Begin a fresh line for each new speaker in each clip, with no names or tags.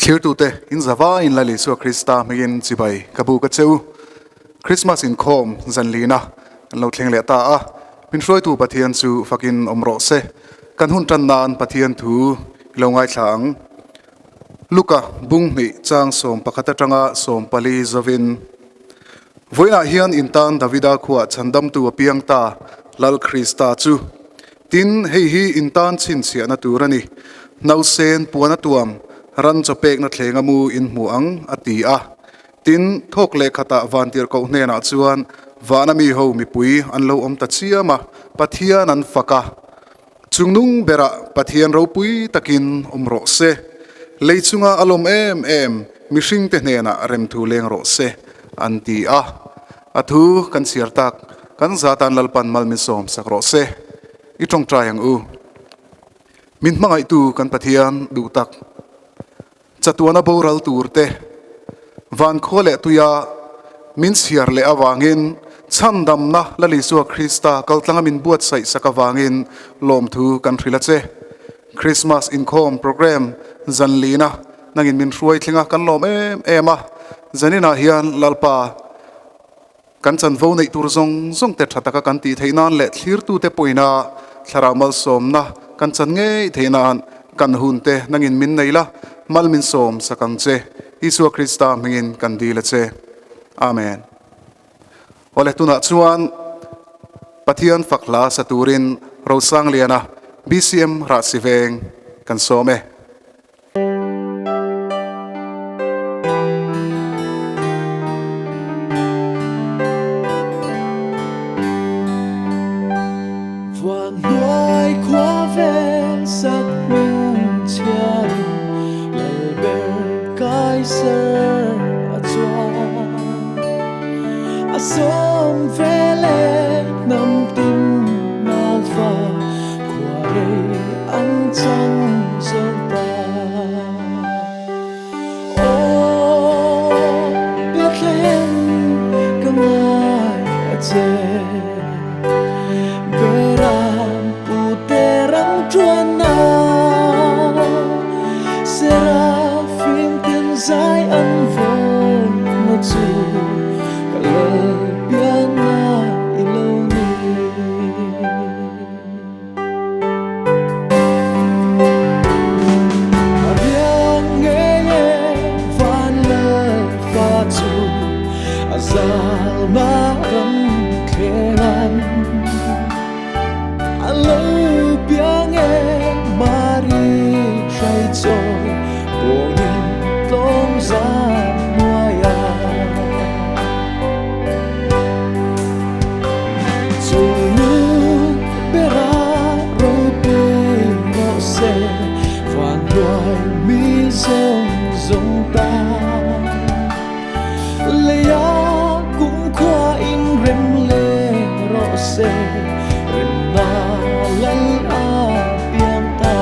Thlirtute, in zavaiin Lal Isua Krista hmingin chibai ka buk a che u. Krismas inkhawm zanlina kan lo thleng leh ta a, min hruaitu Pathian chu fakin awm rawh se. Kan hun tan nan Pathian thu i lo ngaithla ang. Luka bung hnih chang 11 atanga 14 zovin, Vawiinah hian in tan Davida khuah chhandamtu a piang ta, Lal Krista chu. Tin, hei hi in tan chhinchhiahna tur a ni. Nausen puan a tuam, ran chaw pekna thlenga mu in hmu ang, a ti a. Tin, thawk leh khatah vantirhkoh hnenah chuan vana mi ho mipui an lo awm ta chiam a, Pathian an fak a. Chungnung berah Pathian ropui takin awm rawh se. Lei chunga a lawm em em mihringte hnenah remthu leng rawh se, an ti a. A thu kan chhiar tak, kan zatan Lalpan mal min sawm sak rawh se. I tawngtai ang u. Min hmangaihtu kan Pathian duh tak, chatuana boral tur te, van khua leh tuia min chhiar leh avangin chhandamna Lal Isua Krista kaltlanga min buatsaih sak avangin lawmthu kan hrilh a che. Krismas inkhawm program zanlina nangin min hruai thleng a, kan lawm em em a. Zaninah hian Lalpa kan chanvo neih tur zawng zawng te tha taka kan tih theih nan leh thlirtute pawhina thlarau malsawmna kan chan ngei theih nan kan hun te nangin min nei la, mal min sawm sak ang che. Isua Krista hmingin kan dil a che. Amen. Awle tunah chuan Pathian fak hla sa turin Rosangliana BCM Rahsiveng kan sawm e.
Vanhnuai khua vel sak hming chhiarin Lalber Kaiser a chuan a sawm vel e hnam tin naufa khua rei an chang zo ta. Aw Bethlehem ka ngai a che Beram pute ram tuanna Serafim ten zai an vawn na chu ka lal pianna i lo ni. A riang ngei e van lal fa chu a zalna ram thleng an a lo piang e Mari hrai chawi pawngin tlawm zan hnuaia Chungnu bera ropui rawh se van hnuai mi zawng zawng ta Leia kumkhua in rem le rawh se remna lal a piang ta.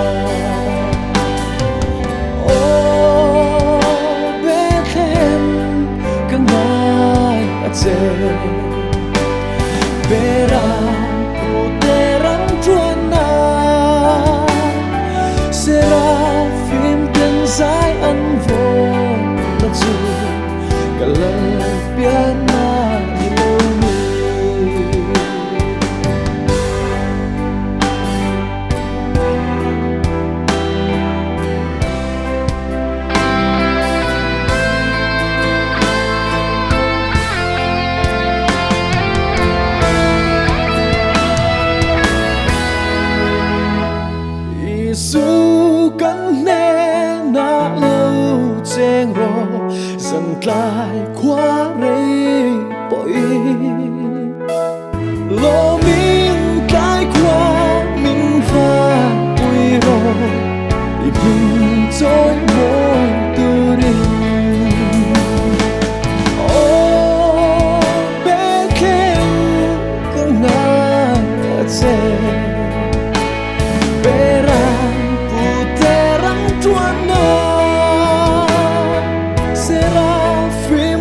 Aw Bethlehem ka ngai a che Beram pute ram tuanna Serafim ten zai an vawn na chu ka lal pianna i lo ni. Isu kan hnenah lo cheng rawh zan tlai khua rei pawhin Lawmin tlai khua min van pui rawh i hming chawi mawi turin Aw Bethlehem ka ngai a che Beram pute ram tuanna Serafim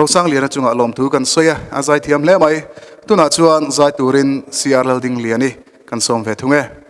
Rosangliana chungah lawmthu kan sawi a, a zaithiam hle mai. Tunah chuan zai turin CR Laldingliani kan sawm ve thung e.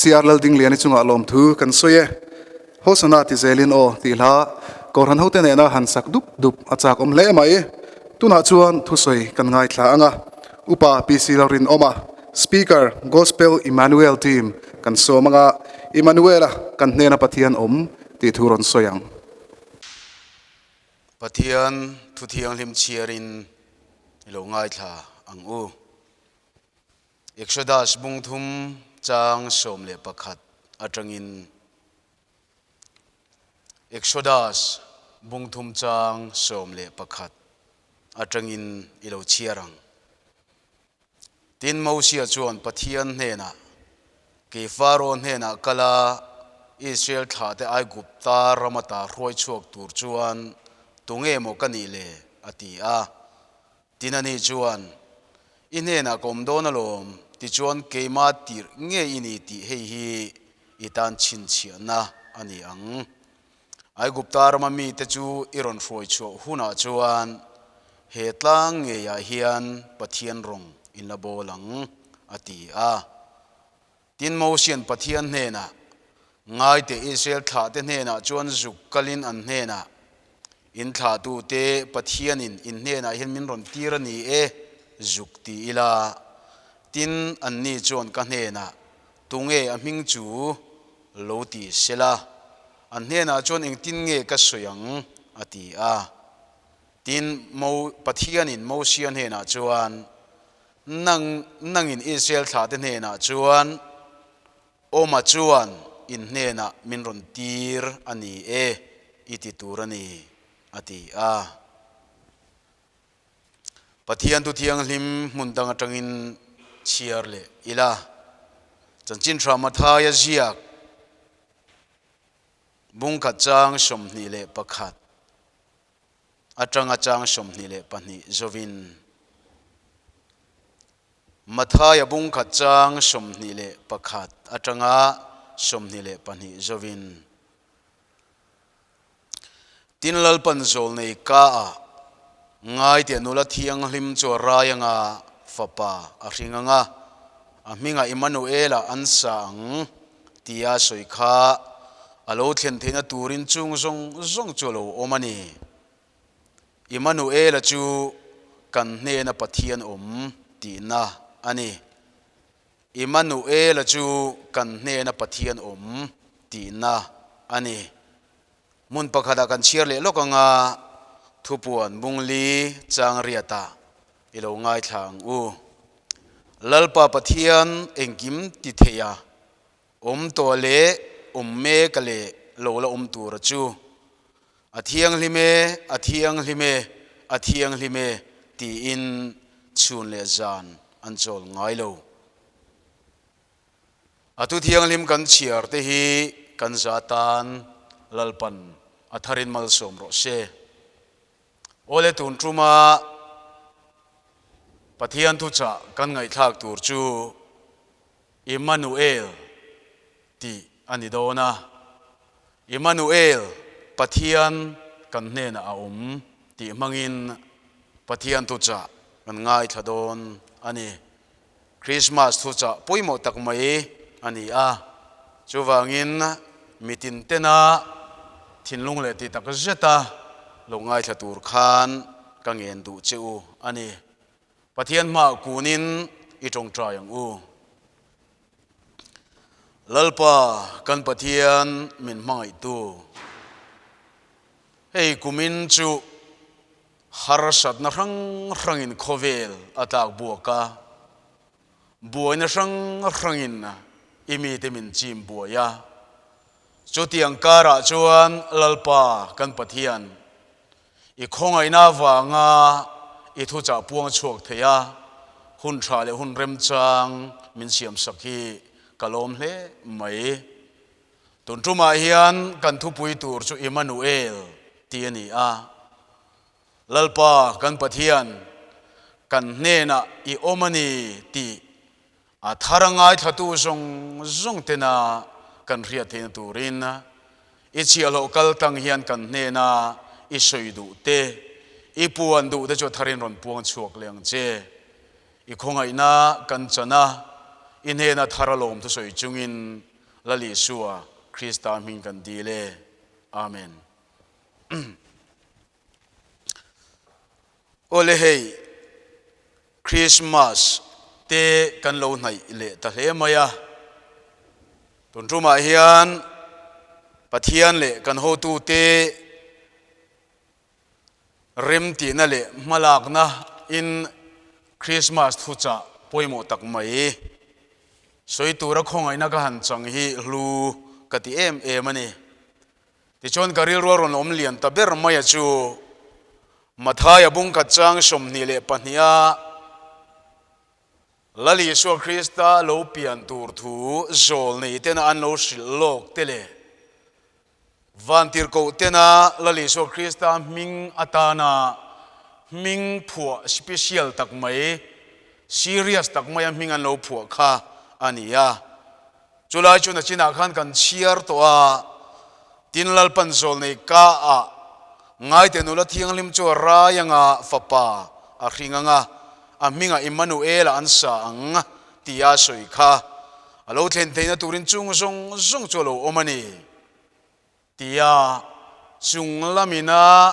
CR Laldingliani chungah lawmthu kan sawi e. Hosana ti zelin aw tih hla Kohhran hote nena han sak dup dup a chak awm hle mai. Tunah chuan thusawi kan ngaithla ang a. Upa PC Lalrinawma, Speaker, Gospel Emmanuel Team kan sawm anga Emmanuel-a kan hnena Pathian awm tih thu rawn sawi ang.
Pathian thu thianghlim chhiarin i lo ngaithla ang u. Exodus bungthum chang 11 atangin Exodus bungthum chang 11 atangin i lo chhiar ang. Tin, Mosia chuan Pathian hnenah, Kei Faro hnenah kal a, Israel thlahte Aigupta ram ata hruai chhuak tur chuan tunge maw ka nih le? a ti a. Tin, ani chuan, I hnenah ka awm dawn alawm, tichuan keimah tirh nge i ni tih hei hi i tan chhinchhiahna a ni ang. Aigupta rama mite chu i rawn hruai chhuah hunah chuan he tlang ngeiah hian Pathian rawng in la bawl ang, a ti a. Tin, Mosian Pathian hnenah, Ngaite Israel thlahte hnenah chuan zuk kalin an hnenah, In thlahtute Pathianin in hnenah hian min rawn tir a ni e, zuk ti ila. Tin, anni chuan ka hnenah, Tunge a hming chu? Lo ti sela, an hnenah chuan engtin nge ka sawi ang? a ti a. Tin, Mo, Pathianin Mosia hnenah chuan, Nang, nangin Israel thlahte hnenah chuan, Awma chuan in hnenah min rawn tir a ni e, i ti tur a ni, a ti a. Pathian thu thianghlim hmun dang atangin chhiar leh ila. Chanchin Hra Mathaia ziak bungkhat chang 21 atanga chang 22 zawin Mathaia bungkhat chang 21 atanga 22 zawin Tin Lalpan zawlnei ka a ngaite nula thianghlim chu a rai anga fapa a hring anga a hmingah Immanuela an sa ang tia sawi kha a lo thlen theihna turin chung zawng zawng chu a lo awm a ni. Immanuela chu kan hnena Pathian awm tihna a ni. Immanuela chu kan hnena Pathian awm tihna a ni. Hmun pakhatah kan chhiar leh lawk anga thupuan bungli chang riatah i lo ngaithla ang u. Lalpa Pathian engkim ti thei a, awm tawh leh awm mek a leh lo la awm tura chu a thianghlim e, a thianghlim e, a thianghlim e tiin chhun leh zan an chawl ngai lo. A thu thianghlim kan chhiar te hi kan za tan Lalpan a tharin malsawm rawh se. Awle tun tuma Pathian thuchah kan ngaihthlak tur chu Immanuel tih a ni dawn a. Immanuel, Pathian kan hnenah a awm tih hmangin Pathian thuchah kan ngaithla dawn a ni. Krismas thuchah pawimawh tak mai a ni a, chuvangin mitin tena thinlung leh ti tak zeta lo ngaithla tur khan ka ngen duh che u a ni. Pathian hmaah kunin i tawngtai ang u. Lalpa kan Pathian min hmangaihtu, hei kumin chu Harsatna hrang hrangin khawvel a tlak buak a, buaina hrang hrangin i mite min chim buai a. Chutiang karah chuan Lalpa kan Pathian, i khawngaihna avanga i thuchah puang chhuak thei a, hun tha leh hun remchang min siamsak hi ka lawm hle mai. Tun tumah hian kan thupui tur chu Immanuel tih a ni a. Lalpa kan Pathian, kan hnenah i awm a ni tih a thar a ngaithlatu zawng zawng tena kan hriat theihna turin i chhiahhlawh kal tlang hian kan hnena i sawi duh te, i puan duh te chu a tharin rawn puang chhuak leh ang che. I khawngaihna kan chan a, i hnena thar alawm thusawi chungin Lal Isua Krista hming kan dil e. Amen. Awle hei, Christmas te kan lo hnaih leh ta hle mai a, tun tumah hian Pathian leh kan hotute remtihna leh hmalakna in Christmas thuchah pawimawh tak mai sawi tura khawngaihna ka han chang hi hlu ka ti em em a ni. Tichuan ka rilru a rawn awm lian ta ber mai a chu Mathaia bungkhat chang 22 a Lal Isua Krista lo pian tur thu zawl nei tena an lo hrilh lawk te leh Vantirhkoh tena Lal Isua Krista hming atana hming phuah special tak mai, serious tak maia hming an lo phuah kha a ni a. Chulai chu nachinah khan kan chhiar tawh a, tin Lalpan zawlnei ka ah ngaite nula thianghlim chu a rai anga fapa a hring anga a hmingah Immanuel-a an sa ang tia a sawi kha a lo thlen theihna turin chung zawng zawng chu a lo awm a ni. Tia chung lamina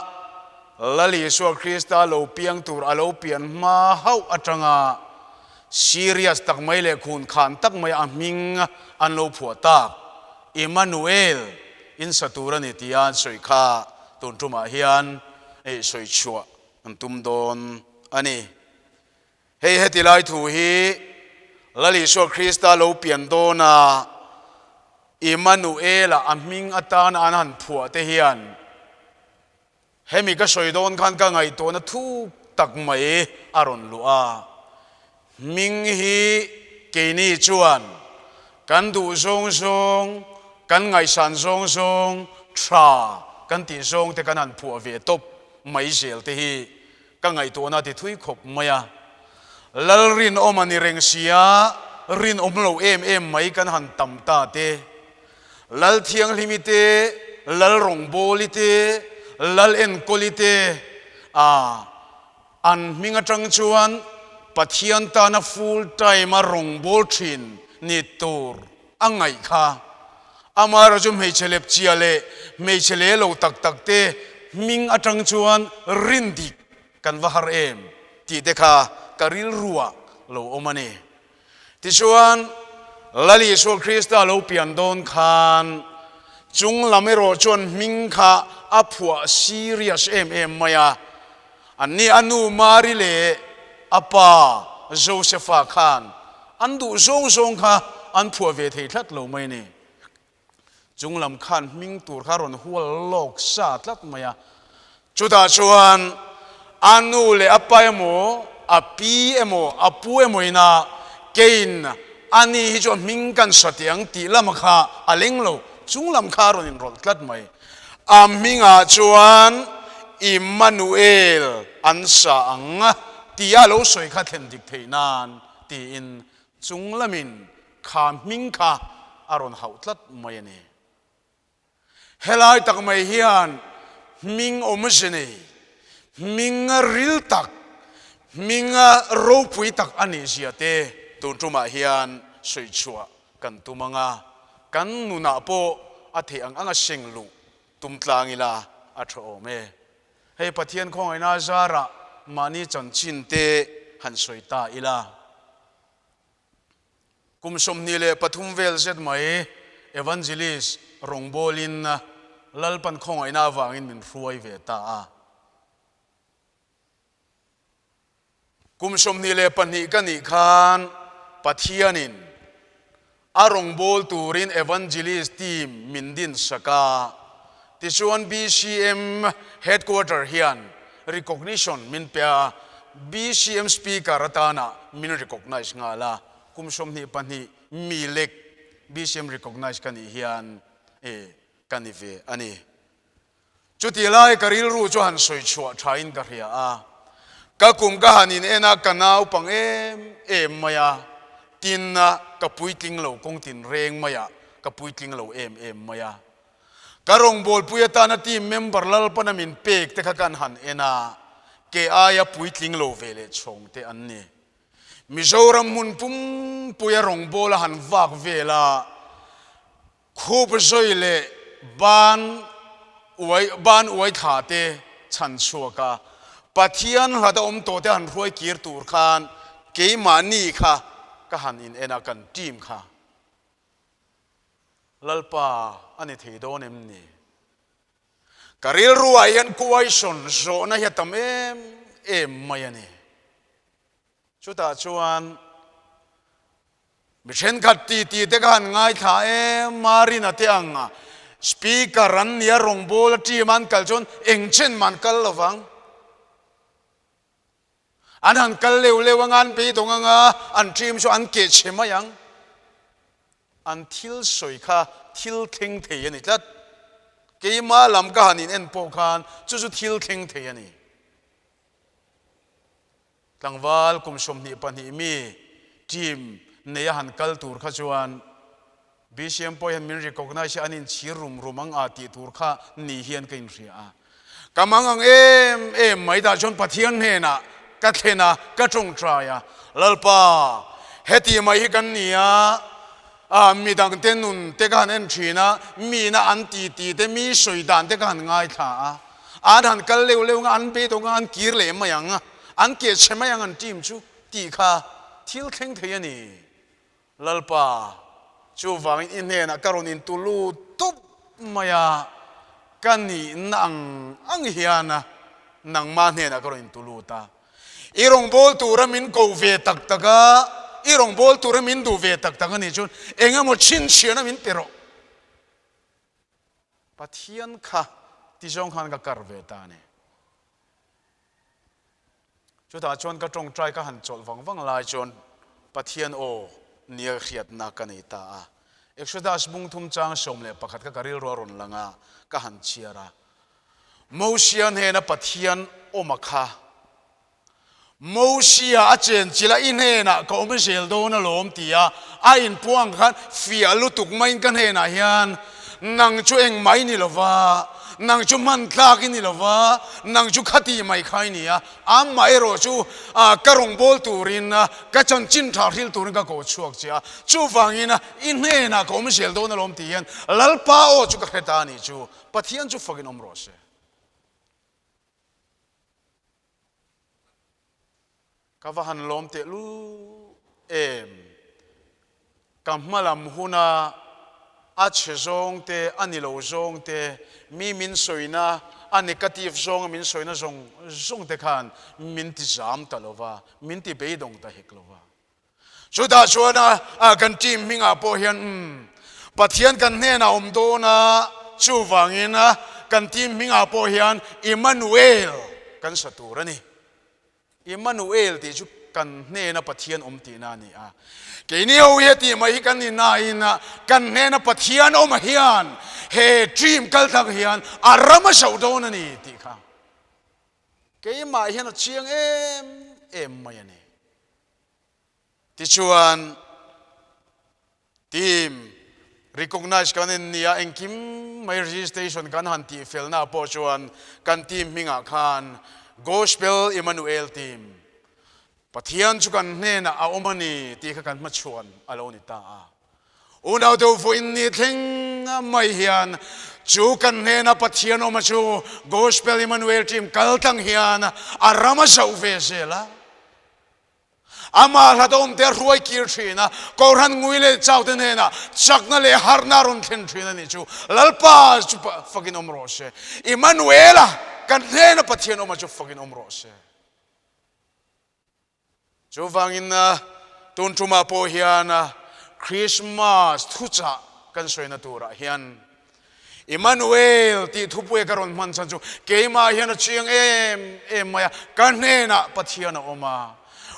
Lal Isua Krista lo piang tur a lo pian hma hauh atanga serious tak mai leh khun khan tak mai a hming an lo phuah tak Immanuel in sa tur a ni tia an sawi kha tun tumah hian sawi chhuah an tum dawn a ni. Hei heti lai thu hi Lal Isua Krista lo pian dawna Immanuela a hming atana an han phuah te hian hemi ka sawi dawn khan ka ngaihtuahna thuk tak mai a rawn luh a. Hming hi keini chuan kan duh zawng zawng, kan ngaihsan zawng zawng, tha kan tih zawng te kan han phuah ve tawp mai zel te hi Ka ngaihtuahna a ti thui khawp mai a, Lal rinawm a ni reng sia, rinawm lo em em mai kan han tam ta te, Lal Thianghlimi te, Lal Rawngbawli te, Lal Enkawli te, a an hming atang chuan Pathian tana full time a rawngbâwl thin ni tur a ngaih kha. Amaherawh chu hmeichhe lepchia leh hmeichhe le lo tak tak te hming atang chuan rin dik kan va har em tih te kha ka rilruah lo awm a ni. Tichuan, Lal Isua Krista lo pian dawn khan chung lam erawh chuan hming kha a phuah serious em em mai a. Anni a nu Mari leh a pa Josefa khan an duh zawng zawng kha an phuah ve thei tlat lo mai a ni. Chung lam khan hming tur kha a rawn hual lawk sa tlat mai a. Chutah chuan a nu leh a pa emaw, a pi emaw, a pu emaw ina keiin ani hi chu a hming kan sa teh ang tih lama kha a leng lo. Chung lam kha a rawn inrawlh tlat mai. A hmingah chuan Immanuel an sa ang tia lo sawi kha thlen dik theih nan tiin chung lamin kha hming kha a rawn hauh tlat mai a ni. Helai tak mai hian hming awmze nei, hming ril tak, hming ropui tak a nih zia te tun tumah hian sawi chhuah Kan tum anga, kan nunah pawh a theih ang anga seng luh tum tlang ila a tha awm e. Hei Pathian khawngaihna zarah mahni chanchin te han sawi ta ila. Kum 23 vel zet mai Evangelist rawngbawlin Lalpan khawngaihna avangin min hruai ve ta a. Kum 22 ka nih khan Pathianin a rawngbâwl turin Evangelist team min dinsak a, tichuan BCM Headquarter hian recognition min pe a, BCM Speaker atana min recognize nghal a, kum 22 mi lek BCM recognize ka nih hian ka ni ve a ni. Chuti lai ka rilru chu han sawi chhuah thain ka hria a, ka kum ka han in en a, ka naupang em em mai a, tin ka puitling lo kawng tin reng mai a, ka puitling lo em em mai a. Ka rawngbawlpui atana team member Lalpana min pek te kha kan han en a, ke aia puitling lo ve leh chhawng te an ni. Mizoram hmun pumpuia rawngbawla han vak vel a, Khup zawi leh ban uai ban uai thla te chhan chhuak a, Pathian hlat a awm tawh te han hruai kir tur khan keimahni kha ka han in en a, kan team kha Lalpa a ni thei dawn em ni? Ka rilruah hian question zawhna hi a tam em em mai a ni. Chutah chuan mi thenkhat titi te ka han ngaithla em a, Rina te ang a speaker an nia rawngbawla team a an kal chuan eng chen mah an kal lo vang. An han kal leuh leuh anga an beidawng anga an team chu an keh chhe mai ang. An thil sawi kha thil thleng thei a ni tlat. Keimah lam ka han in en pawh khan chu chu thil thleng thei a ni. Tlangval kum 22 mi team nei a han kal tur kha chuan BCM pawh hian min recognise a, an inchhir rum rum ang a tih tur kha ni hian ka inhria a. Ka mang ang em em mai tah chuan Pathian hnenah ka thlen a, ka tawngtai a, Lalpa, heti mai hi kan ni a, a midangte nun te ka han en thin a, mina an titi te, mi sawi dan te ka han ngaithla a, An han kal leuh leuh anga an beidawng anga an kir leh mai ang, an keh chhe mai ang an team chu tih kha thil thleng thei a ni. Lalpa, chuvangin i hnenah ka rawn intu lut tup mai a, ka nihna ang ang hian nangmah hnenah ka rawn intu lut a. I rawngbâwl tura min ko ve tak tak a, i rawngbâwl tura min duh ve tak tak a nih chuan eng emaw chhinchhiahna min pe rawh. Pathian kha ti zawng khan ka kar ve ta a ni. Chutah chuan ka tawngtai ka han chawlh vang vang lai chuan Pathian aw nia hriatna ka nei ta a. Exodus bung thum chang 11 kha ka rilru a rawn lang a, ka han chhiar a. Mosia hnena Pathian awma kha Mosia a chenchilh a, I hnenah ka awm zel dawn alawm tia a inpuang khan fiah lutuk maiin ka hnenah hian nang chu engmah i ni lo va, nang chu hman tlak i ni lo va, nang chu khati mai kha i ni a, amah erawh chu ka rawngbâwl turin ka chanchin tha hril turin ka koh chhuak che a, chuvangin i hnenah ka awm zel dawn alawm ti hian Lalpa aw chu ka hre ta a nih chu, Pathian chu fakin awm rawh se. Ka va han lawm teh lu em. Ka hmalam huna a chhe zawng te, a ni lo zawng te, mi min sawina, a negative zawnga min sawina zawng zawng te khan min ti zam ta lo va, min ti beidawng ta hek lo va. Chutah chuan a kan team hmingah pawh hian umm Pathian kan hnenah awm dawn a, chuvangin kan team hmingah pawh hian Emmanuel kan sa tur a ni. Emmanuel tih chu kan hnena Pathian awm tihna a ni a. Keini ho hi tih mai hi kan ni nain kan hnena Pathian awm hian he team kal thlak hian a ram a zoh dawn a ni tih kha keimah hian a chiang em em mai a ni. Tichuan, team recognise kan en nia engkim mai registration kan han tih felna pawh chuan kan team hmingah khan Gospel Emmanuel Team, Pathian chu kan hnenah a awm a ni tih kha kan hmachhuan a lo ni ta a. Unau deuh vawiin ni thleng mai hian chu kan hnena Pathian awma chu Gospel Emmanuel Team kal tlang hian a ram a zoh ve zel a. Amah hlat awmte a hruai kir thin a, Kohhran ngui leh chaute hnenah chakna leh harhna a rawn thlen thin a nih chu. Lalpa chu fakin awm rawh se. Immanuela kan hnena Pathian awma chu fakin awm rawh se. Chuvangin tun tumah pawh hian Christmas thuchah kan sawina turah hian Immanuel tih thupui ka rawn hman chhan chu keimah hian a chiang em em mai a, ka hnenah Pathian a awm a.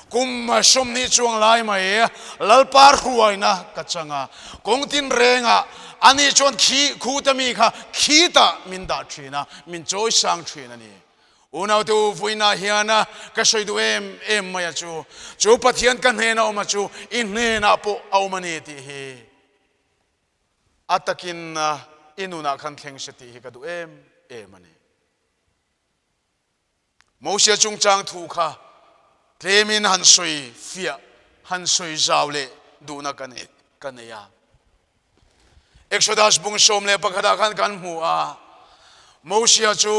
Kum 20 chuang lai mai Lalpa hruaina ka chang a, kawng tin rengah ani chuan khi khuta mi kha khitah min dah thin a, min chawi sang thin a ni. Unaute u vuinah hian ka sawi duh em em mai a chu, chu Pathian ka hnena awm a chu i hnenah pawh a awm a ni tih hi. A takin i nunah khan thleng se tih hi ka duh em em a ni. Mosia chungchang thu kha tlemin han sawi fiah, han sawi zau leh duhna ka nei ka nei a. Exodus bung 11 ah khan kan hmu a, Mosia chu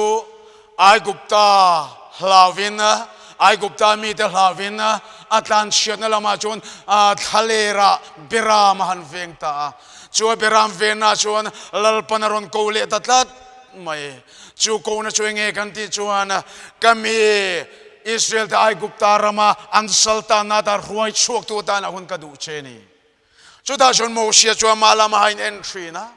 Aigupta hlauvin. Aigupta mite hlauvin a tlanchhiatna lamah chuan thlalerah Beram a han veng ta a. Chu a Beram venna chuan Lalpan a rawn ko leh ta tlat mai. Chu kona chu enge kan tih chuan ka mi Israel te Aigupta rama an sal tanna ata hruai chhuaktu atan a hun ka duh che ni. Chutah chuan Mosia chu amah lama a in en thin a.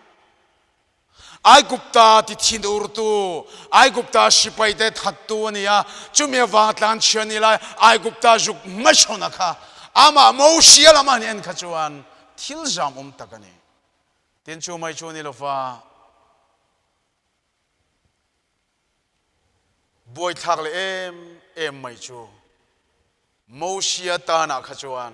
Aigupta ti thin urtu, Aigupta sipaite thattu a ni a, chumi avanga tlanchhia ni lai Aigupta zuk hmachhawn kha amah Mosia lama han en kha chuan thil zam awm tak a ni. Tin chu mai chu ni lova buaithlak leh em em mai chu Mosia tanah kha chuan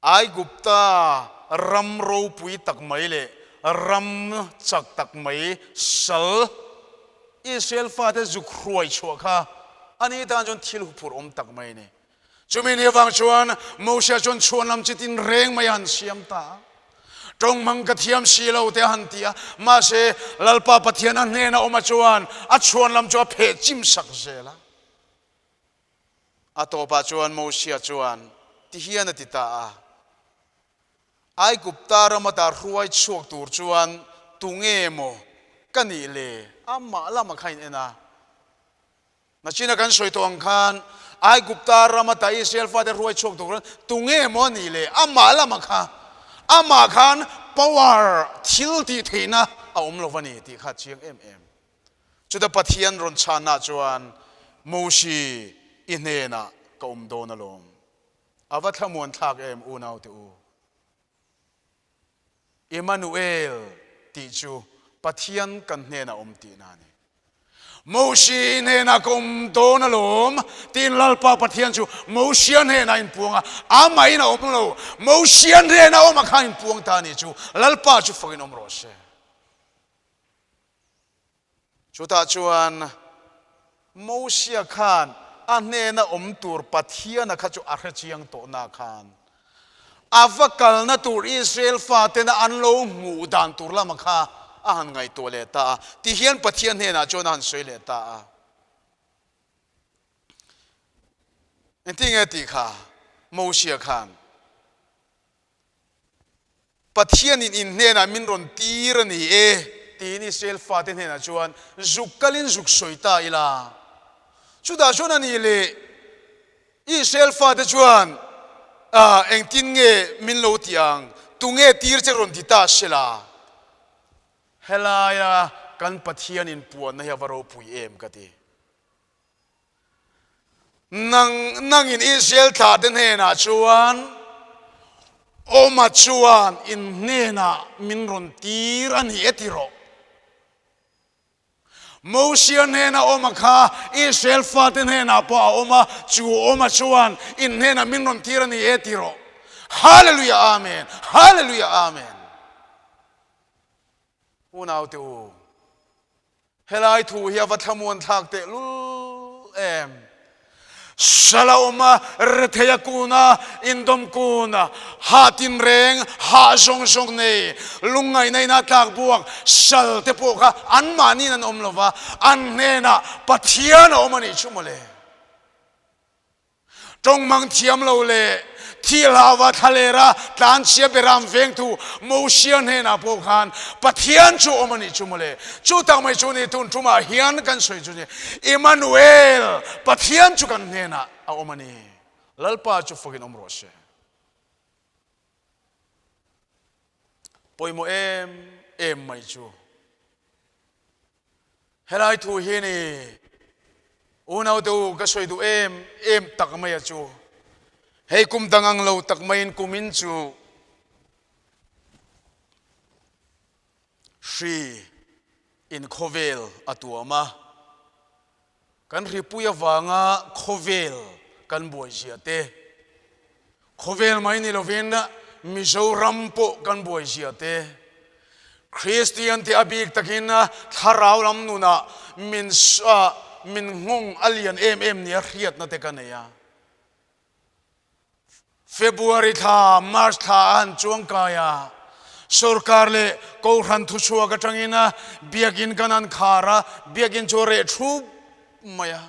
Aigupta ram ropui tak mai leh ram chak tak mai sal Israel fate zuk hruai chhuah kha a ni tan chuan thil huphurh awm tak mai a ni. Chumi ni avang chuan Mosia chuan chhuan lam chi tin reng mai a han siam ta a. Tawng hmang ka thiam si lo te a han ti a, mahse Lalpa Pathian a hnena awm a chuan a chhuan lam chu a pheh chim sak zel a. A tawpah chuan Mosia chuan ti hian a ti ta a, Aigupta rama ta hruai chhuak tur chuan tunge maw ka nih le? Amah lama kha in en a. Nachina kan sawi tawh ang khan Aigupta rama ta Israel fate hruai chhuak tur chuan tunge maw a nih le? Amah lama kha amah khan power thil tih theihna a awm lo va ni tih kha a chiang em em. Chuta Pathian rawn chhanna chuan, Mosi, i hnenah ka awm dawn alawm. A va thlamuan thlak em, unaute u. Immanuel tih chu Pathian kan hnenah awm tihna a ni. Mosi, i hnenah ka awm dawn alawm tiin Lalpa Pathian chu Mosia hnenah a inpuang a, amahin a awm lo. Mosia hnena awm a kha a inpuang ta a ni chu Lalpa chu fakin awm rawh se. Chutah chuan Mosia khan a hnena awm tur Pathiana kha chu a hre chiang tawhna khan a va kalna tur Israel fatena an lo hmuh dan tur lama kha a han ngaihtuah leh ta a. Tihian Pathian hnenah chuan a han sawi leh ta a. Engtin nge tih kha Mosia khan? Pathianin in hnenah min rawn tir a ni e, tiin Israel fate hnenah chuan zuk kalin zuk sawi ta ila. Chutah chuan a ni leh Israel fate chuan, Engtin nge min lo ti ang? Tunge tir che rawn ti ta sela? Helaia kan Pathian inpuanna hi a va ropui em ka ti. Nang nangin Israel thlahte hnenah chuan, Awma chuan in hnenah min rawn tir a ni e ti rawh. Mosia hnena awma kha Israel fate hnenah pawh a awm a, chu awma chuan in hnenah min rawn tir a ni e ti rawh. Hallelujah Amen! Hallelujah Amen! Unaute u, Helai thu hi a va thlamuan thlak teh lul em? Sala awm a, rethei a kun a, indawm kun a, hah tinreng, hah zawng zawng nei, lungngaihna in a tlak buak sal te pawh kha anmahniin an awm lo va, an hnenah Pathian a awm a nih chu mawle. Tawngmang thiam lo leh thi hlauva thlalera tlanchhia beram vengtu Mosia hnenah pawh khan Pathian chu awm a nih chu mawle. Chu tak mai chu ni tun tumah hian kan sawi chu ni Immanuel, Pathian chu kan hnenah a awm a ni. Lalpa chu fakin awm rawh se. Pawimawh em em mai chu. Helai thu hi ni unaute u ka sawi duh em em tak mai a chu. Hei kum dang ang lo tak maiin kumin chu hri in khawvel a tuam a. Kan hripui avanga khawvel kan buai zia te, khawvel mai ni lovin Mizoram pawh kan buai zia te, Kristian te a bik takin thlarau lam nunah min min nghawng a lian em em nia hriatna te ka nei a. February thla, March thla a han chuang kai a, sorkar leh Kohhran thuchhuak atangin biakinn kan han khar a, biakinn chu a reh thup mai a.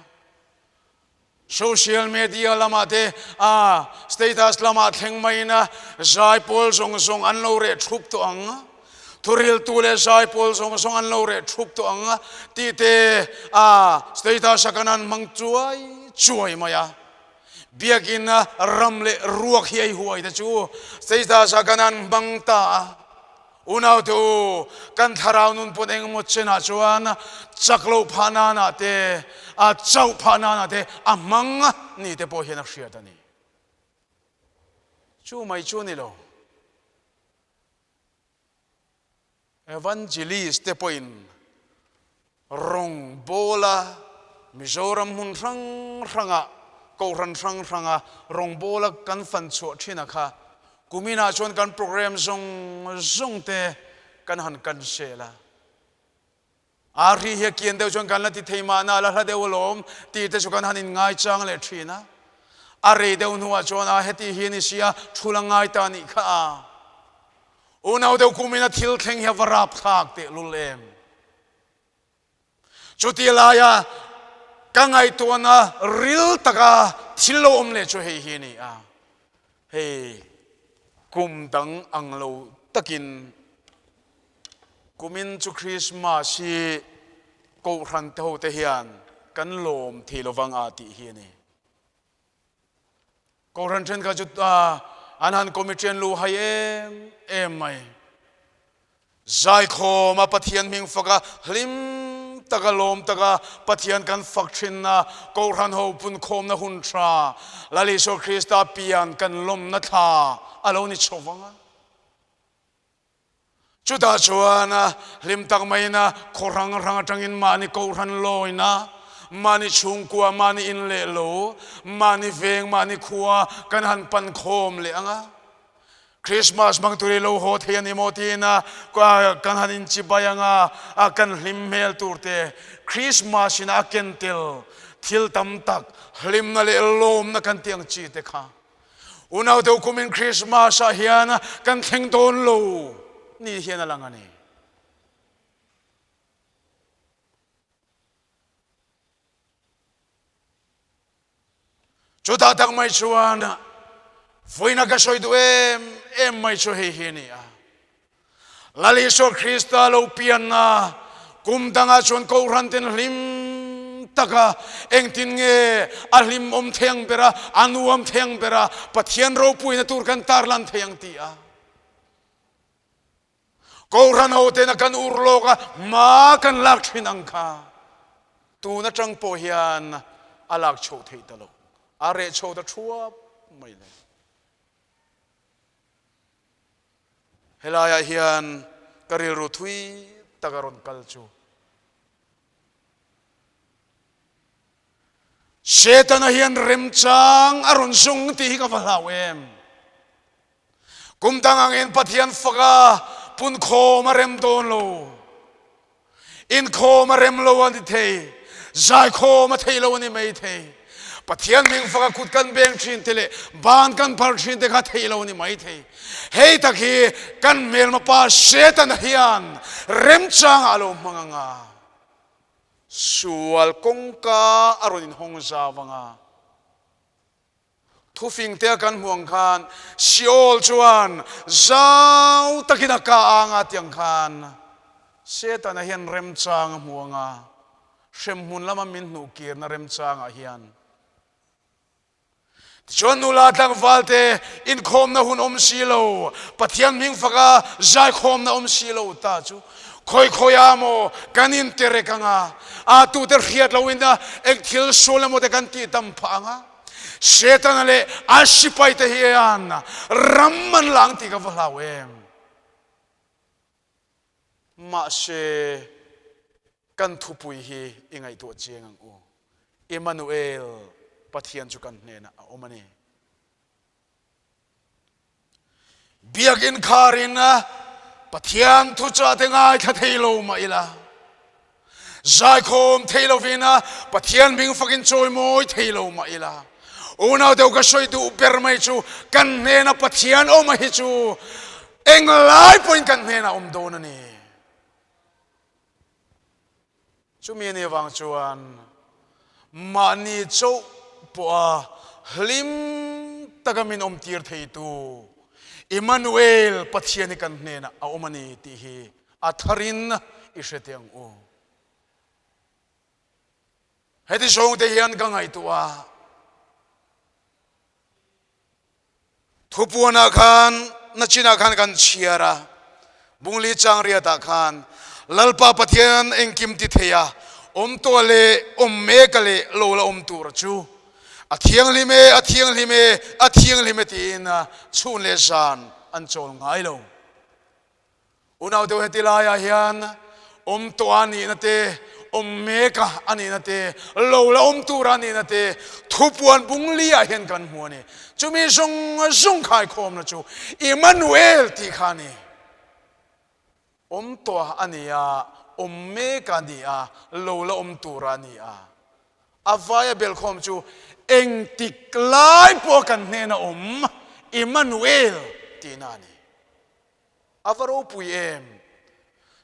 Social media lamah te a status lamah thleng maiin a zaipawl zawng zawng an lo reh thup tawh ang. Thuriltu leh zaipawl zawng zawng an lo reh thup tawh ang tih te a status a kan han hmang chuai chuai mai a. Biakinn a ram leh ruak hi ei huai te chu status a kan han hmang ta a. Unaute u, kan thlarau nun pawn engemaw chenah chuan chak loh phah nanah te, a chauh phah nanah te a hmang ni te pawh hian a hriat a ni. Chu mai chu a ni lo. Evangelist te pawhin Rawng bawla Mizoram hmun hrang hrangah, Kohhran hrang hranga rawng bawla kan fan chhuah thin a kha kuminah chuan kan program zawng zawng te kan han cancel a. A ri hi a kian deuh chuan kan la ti thei mahna a la hla deuh alawm tih te chu kan han inngaichang leh thin a. A rei deuh hnuah chuan a heti hi a ni sia, thu la ngai ta nih kha a. Unau deuh kumin a thil thleng hi a va rapthlak tehlul em? Chuti laia ka ngaihtuahna ril taka thil lo awm leh chu hei hi a ni a, hei kum dang ang lo takin kumin chu Krismas hi Kohhran te hote hian kan lawm thei lovang a tih hi a ni. Kohhran thenkhat chu an han committee an luh hai em em mai. Zaikhawm a Pathian hming fak a, hlim taka lawm taka Pathian kan fak thinna Kohhran ho punkhawmna hun tha Lal Isua Krista pian kan lawmna thla a lo ni chho vang a. Chutah chuan hlim tak maiin khaw hrang hrang atangin mahni Kohhran lawina, mahni chhungkua, mahni in leh lo, mahni veng, mahni khua kan han pan khawm leh ang a. Christmas hmang tur i lo haw thei a ni maw tiin kan han inchibai ang a, kan hlim hmel tur te Christmas in a ken tel thil tam tak hlimna leh lawmna kan tih ang chi te kha unau deuh kumin Christmas ah hian kan thleng dawn lo ni hian a lang a ni. Chutah tak mai chuan vawiina ka sawi duh em em mai chu hei hi a ni a. Lal Isua Krista lo pianna kum dangah chuan Kohhran ten hlim taka engtin nge a hlim awm thei ang ber a, a nuam thei ang ber a, Pathian ropuina tur kan tarlan thei ang ti a. Kohhran ho tena kan ur lawk a, hma kan lak thin ang kha tun atang pawh hian a lak chhoh theih ta lo, a reh chho ta thuap mai le. Helaiah hian ka rilru thui tak a rawn kal chu. Setana hian remchang a rawn zung tih hi ka va hlau em. Kum dang angin Pathian faka punkhawm a rem dawn lo. Inkhawm a rem lo a ni thei. Zaikhawm a thei lo a ni mai thei. Pathian hming faka kut kan beng thin te leh ban kan phar thin te kha thei lo a ni mai thei. Hei tak hi kan hmelma pa Setana hian remchangah a lo hmang ang a. Sual kawngka a rawn inhawng zau ang a. Thufing te a kan hmuh ang khan Sheol chuan zau takin a ka ang a tih ang khan Setana hian remchang a hmu ang a, hremhmun lama min hnuh kirna remchangah hian tichuan nula tlangval te inkhawmna hun awm si lo, Pathian hming faka zaikhawmna awm si lo ta chu khawi khawiah maw kan interek ang a, a tute hriat loin eng thil sual emaw te kan tih tam phah ang a. Setana leh a sipaite hian ram an la ang tih ka va hlau em. Mahse, kan thupui hi i ngaihtuah chiang ang u. Immanuel, Pathian chu kan hnenah a awm a ni. Biakinn kharin Pathian thuchah te ngaithla thei lo mah ila, zaikhawm thei lovin Pathian hming fakin chawimawi thei lo mah ila, unau deuh ka sawi duh ber mai chu kan hnena Pathian awm a hi chu englai pawhin kan hnenah awm dawn a ni. Chumi a nih avang chuan mahni chauh pawha hlim taka min awmtir theitu Immanuel Pathian hi kan hnenah a awm a ni tih hi a tharin i hre teh ang u. Heti zawngte hian ka ngaihtuah a. Thupuanah khan nachinah khan kan chhiar a, Bungli chang riatah khan Lalpa Pathian engkim ti thei a, awm tawh leh awm mek a leh lo la awm tur chu a thianghlim e, a thianghlim e, a thianghlim e tiin chhun leh zan an chawl ngai lo. Unau deuh heti laiah hian awm tawh a nihna te, awm mek a a nihna te, lo la awm tur a nihna te thupuan bung liah hian kan hmu a ni. Chumi zawng zawng khaikhawmna chu Immanuel tih kha a ni. Awm tawh a ni a, awm mek a ni a, lo la awm tur a ni a. A vaia belkhawm chu engtik lai pawh kan hnena awm Immanuel tihna a ni. A va ropui em?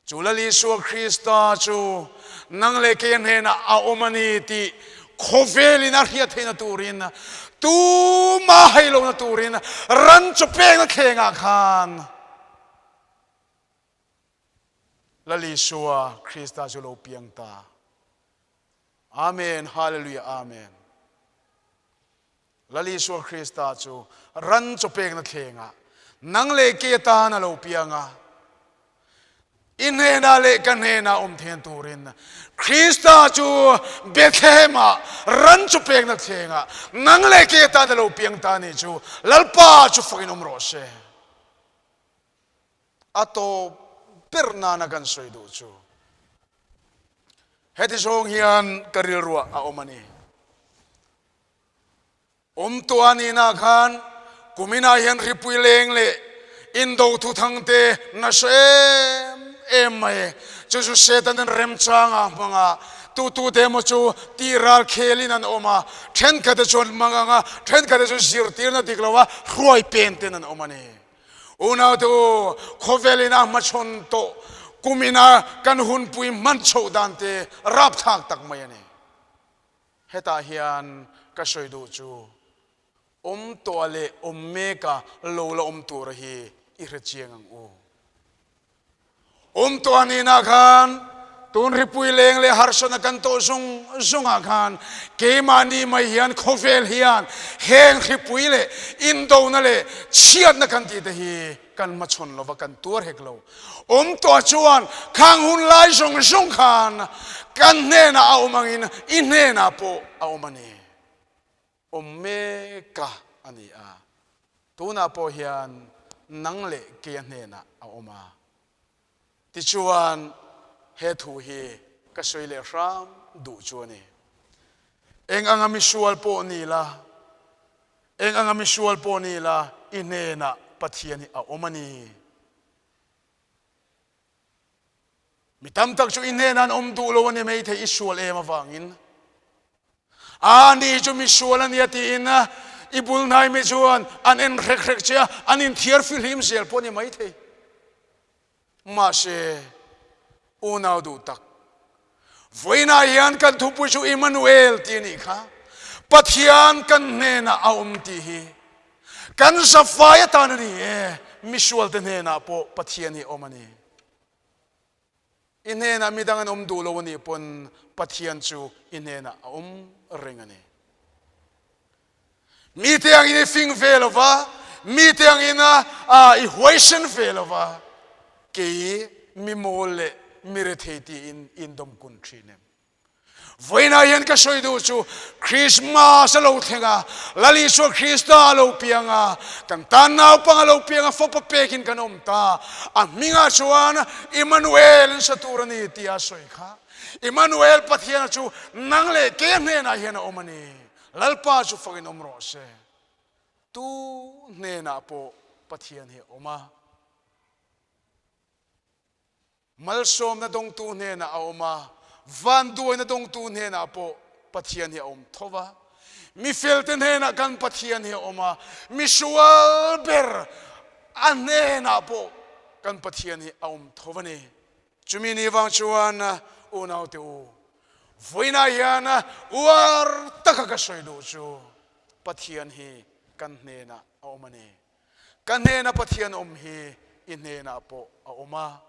Chu Lal Isua Krista chu nang leh kei a hnenah a awm a ni tih khawvelin a hriat theihna turin, tuma hei lohna turin ran chaw pekna thlengah khan Lal Isua Krista chu lo piang ta. Amen, Hallelujah, Amen. Lal Isua Krista chu ran chaw pekna thlengah nang leh kei atan a lo piang a, i hnenah leh ka hnenah awm then turin Krista chu Bethlehem-ah ran chaw pekna thlengah nang leh kei atan a lo piang ta nih chu Lalpa chu fakin awm rawh se. A tawp ber nana kan sawi duh chu heti zawng hian ka rilruah a awm a ni. Awm tawh a nihna khan kuminah hian hripui leng leh indo thuthang te nasa em em mai. Chu chu Setanan remchanga hmang a, tutute emaw chu tih ral khelin an awm a, thenkhat te chuan hmang ang a, thenkhat te chu zirtirna dik lo a hruai pen ten an awm a ni. Unaute u, khawvelin a hmachhawn tawh kumina kan hunpui hman chhoh dan te rapthlak tak mai a ni. Hetah hian ka sawi duh chu awm tawh leh awm meka lo la awm tura hi i hre chiang ang u. Awm tawh nihna khan tun ripui leng leh harsatna kan tawh zawng zawngah khan keimahni mai hian khawvel hian heng hripui leh indona leh chhiatna kan tih te hi kan hmachhawn lova kan tuar hek lo. Awm tawh chuan khang hun lai zawng zawng khan kan hnenah a awm angin i hnenah pawh a awm a ni. Awm meka a ni a, tunah pawh hian nang leh keia hnenah a awm a. Tichuan he thu hi ka sawi leh hram duh chu a ni. Eng anga misual pawh ni la, Eng anga misual pawh ni la, i hnenah Pathian hi a awm a ni. Mi tam tak chu i hnenah an awm duh lo a ni maithei i sual em avangin. A ni chu misual a nia tiin i bul hnai mi chuan an en hrek hrek che a, an inthiar fihlim zel pawh a ni maithei. Mahse, unau duh tak, vawiinah hian kan thupui chu Immanuel tih a nih kha. Pathian kan hnenah a awm tih hi kan zafai atan a ni e, misualte hnenah pawh Pathian hi a awm a ni. I hnenah midang an awm duh lo a nih pawn Pathian chu i hnenah a awm reng a ni. Mite angin i fing ve lo va, mite angin i huaisen ve lo va, kei mi mawl leh mi rethei tiin i indawm kun thin em? Vawiinah hian ka sawi duh chu Krismas a lo thleng a, Lal Isua Krista a lo piang a, kan tan naupang a lo piang a, fapa pekin kan awm ta. A hmingah chuan Immanuel in sa tur a ni tia a sawi kha. Immanuel Pathiana chu nang leh kei a hnenah hian a awm a ni. Lalpa chu fakin awm rawh se. Tu hnenah pawh Pathian hi a awm a. Malsawmna dawngtu hnenah a awm a, vanduaina dawngtu hnenah pawh Pathian hi a awm tho va. Mi felte hnenah kan Pathian hi a awm a, misual ber a hnenah pawh kan Pathian hi a awm tho va ni. Chumi ni vang chuan unaute u, Vawiinah hian uar taka ka sawi duh chu Pathian hi kan hnenah a awm a ni. Ka hnena Pathian awm hi i hnenah pawh a awm a.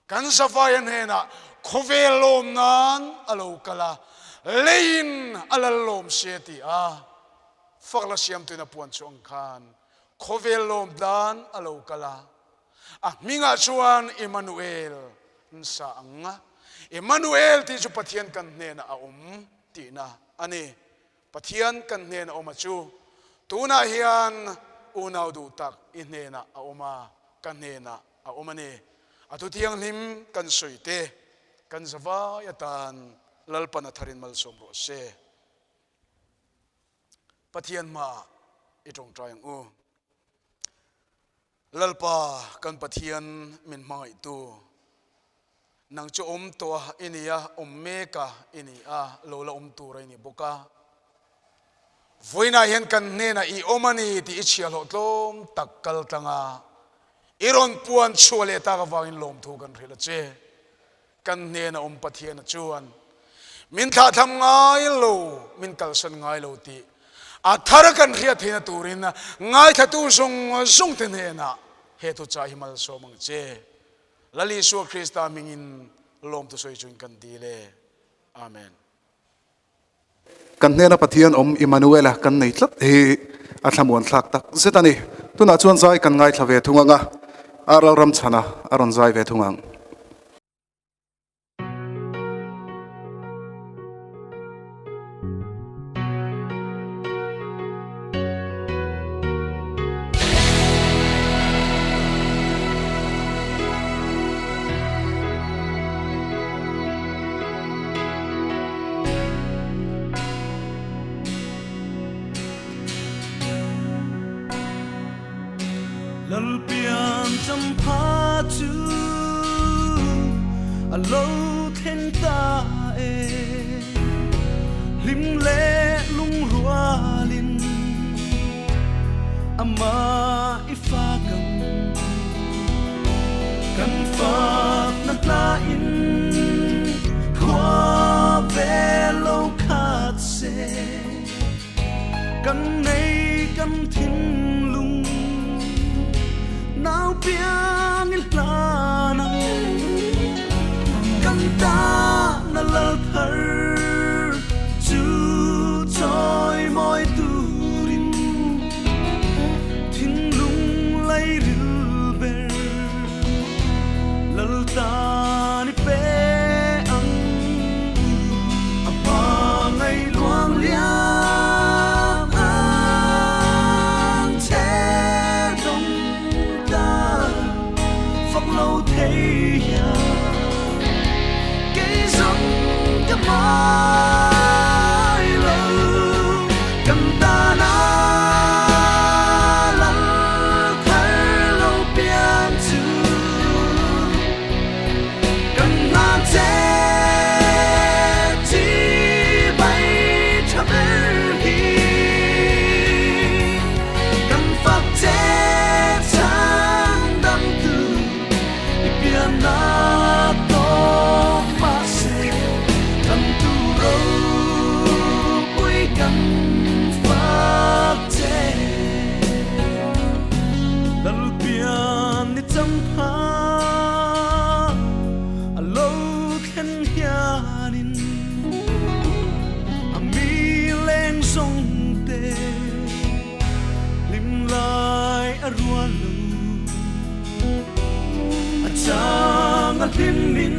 Kan zavaia hnenah khawvel lawm nan a lo kal a, leiin a lal lawm se ti a fakla siamtuin a puan chu ang khan khawvel lawm dan a lo kal a. A hmingah chuan Immanuel an sa ang. Immanuel tih chu Pathian kan hnenah a awm tihna a ni. Pathian kan hnena awm a chu tunah hian unau duh tak i hnenah a awm a, ka hnenah a awm a ni. A thu thianghlim kan sawi te kan zavai atan Lalpan a tharin malsawm rawh se. Pathian hmaah i tawngtai ang u. Lalpa kan Pathian min hmangaihtu, nang chu awm tawh a i ni a, awm mek a i ni a, lo la awm tur a i ni bawk a. Vawiinah hian kan hnenah i awm a ni tih i chhiahhlawh tlawm tak kal tlang a, i rawn puan chhuah leh tak avangin lawmthu kan hrilh a che. Kan hnena awm Pathiana chuan min thlahthlam ngai lo, min kalsan ngai lo tih a thar kan hriat theihna turin ngaithlatu zawng zawng te hnenah he thuchah hi malsawm ang che. Lal Isua Krista hmingin lawmthu sawi chuin kan dil e. Amen.
Kan hnena Pathian awm Immanuela kan nei tlat hi a thlamuan thlak tak zet a ni. Tunah chuan zai kan ngaithla ve thung ang a, a ralram chhana a rawn zai ve thung ang.
Lalpian champha chu a lo thleng ta e Hlim leh lungrualin amah i fak ang Kan fakna hlain khua ve lo khat se Kan nei kan thinlung nau piang i hlan ang Kan tahna lal thar chu chawi mawi turin Thinlung lairil ber Lal tan i pe ang A hma ngei luang liam ang che dawng ta fak lo thei hian kei zawng ka mai lo kan tana lal thar lo piang chu kan hna che chi bai tha ber hi kan fak che chhan dam tu i pian na tawk mahse kan tu ropui kan fak che Lalpian ni changpha a lo thlen hianin a mi leng zawng te hlim lai a rual lo A chang a hlim in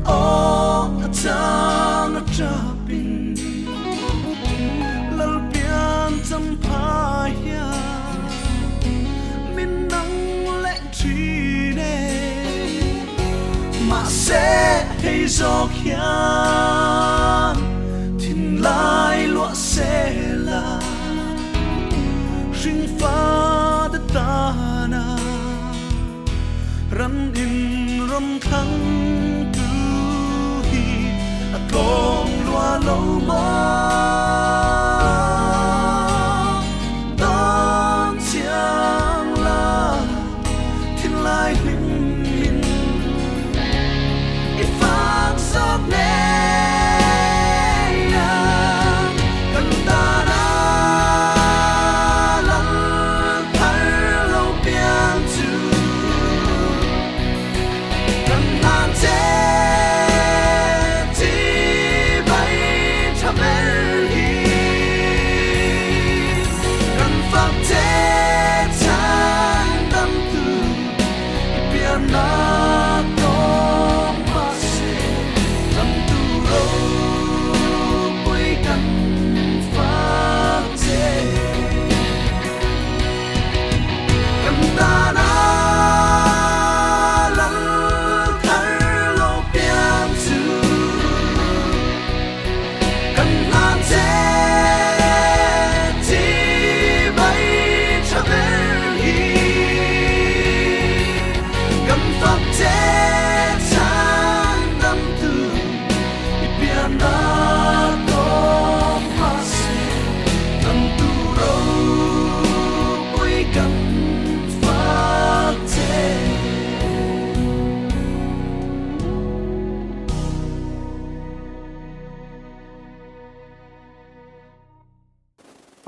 aw a chang a tap in Lalpian champha hian min nang leh thin e Mahse hei zawk hian thinlai luah sela Hringfa te tana ram in ram thlang tu hi a tlawm lua lo maw Dawn chiang la thinlai hlim in i fak zawk nen.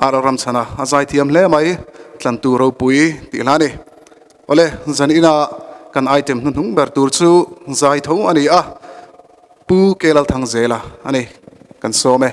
Ar ram chhana a zaithiam hle mai, Tlantu ropui tih hla a ni. Awle, zan ina kan item hnuhnung ber tur chu zai tho a ni a, Pu Kelalthangzela a ni, kan sawm e.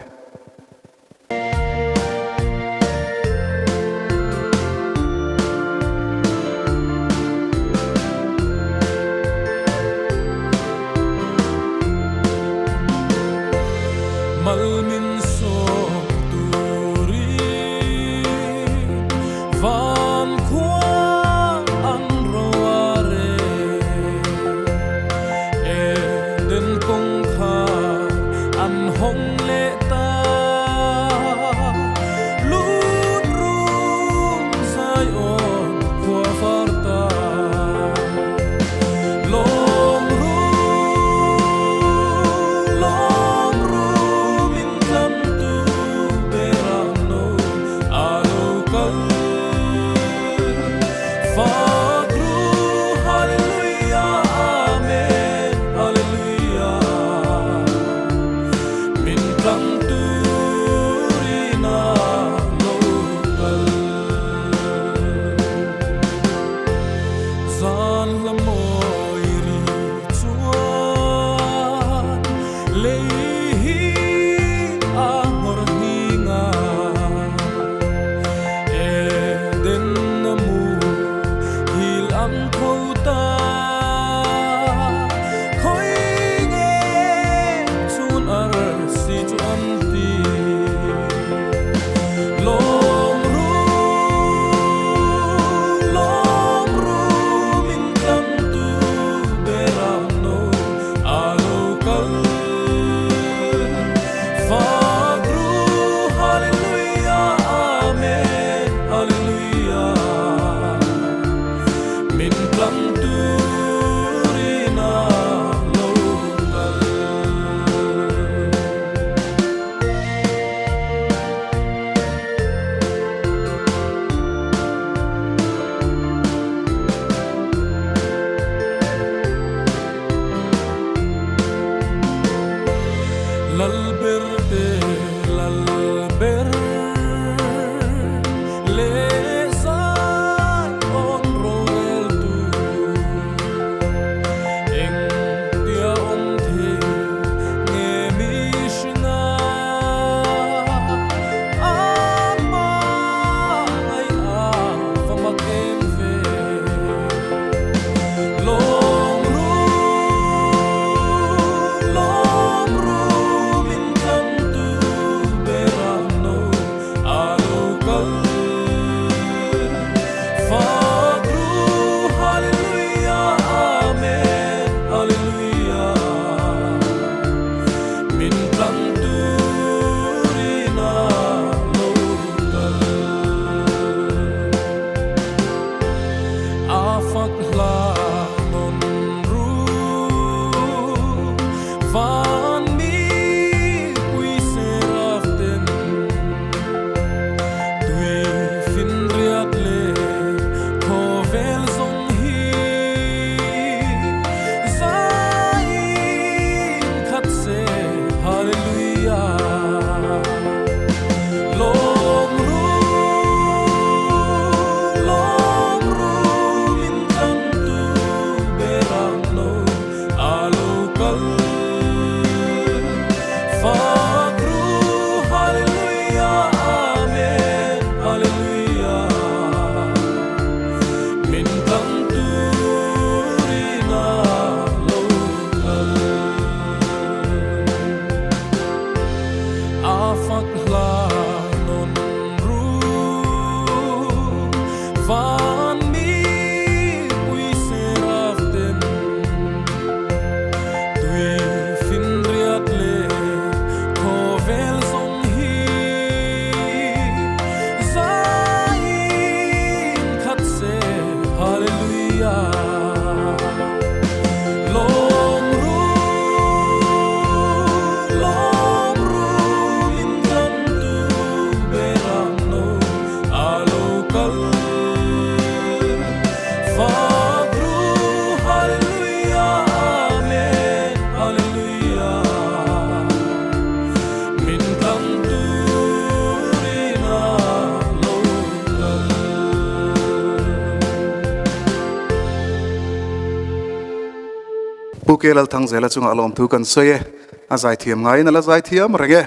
Pu K Lalthangzela chungah lawmthu kan sawi e. A zaithiam ngaiin a la zaithiam reng e.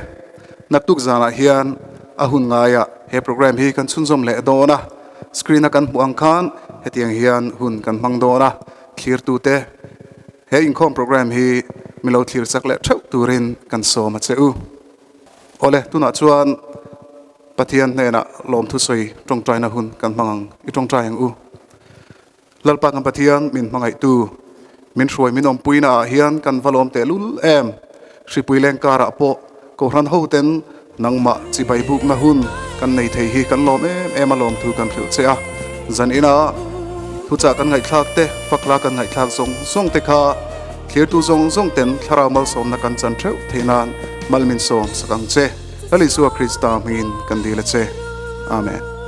Naktuk zanah hian a hun ngaiah he program hi kan chhunzawm leh dawn a. Screen a kan hmuh ang khan hetiang hian hun kan hmang dawn a. Thlirtute he inkhawm program hi milo thlir chak leh theuh turin kan sawm a che u. Awle, tunah chuan Pathian hnenah lawmthu sawi tawngtaina hun kan hmang ang, i tawngtai ang u. Lalpa kan Pathian min hmangaihtu, min hruai min awmpuina ah hian kan va lawm tehlul em. Hripui leng karah pawh Kohhran hoten nangmah chibai bukna hun kan nei thei hi kan lawm em em a lawmthu kan hrilh che a. Zan ina thuchah kan ngaihthlak te, fakla kan ngaihthlak zawng zawng te kha thlirtu zawng zawng ten thlarau malsawmna kan chan theuh theih nan mal min sawm sak ang che. Lal Isua Krista hmingin kan dil a che. Amen.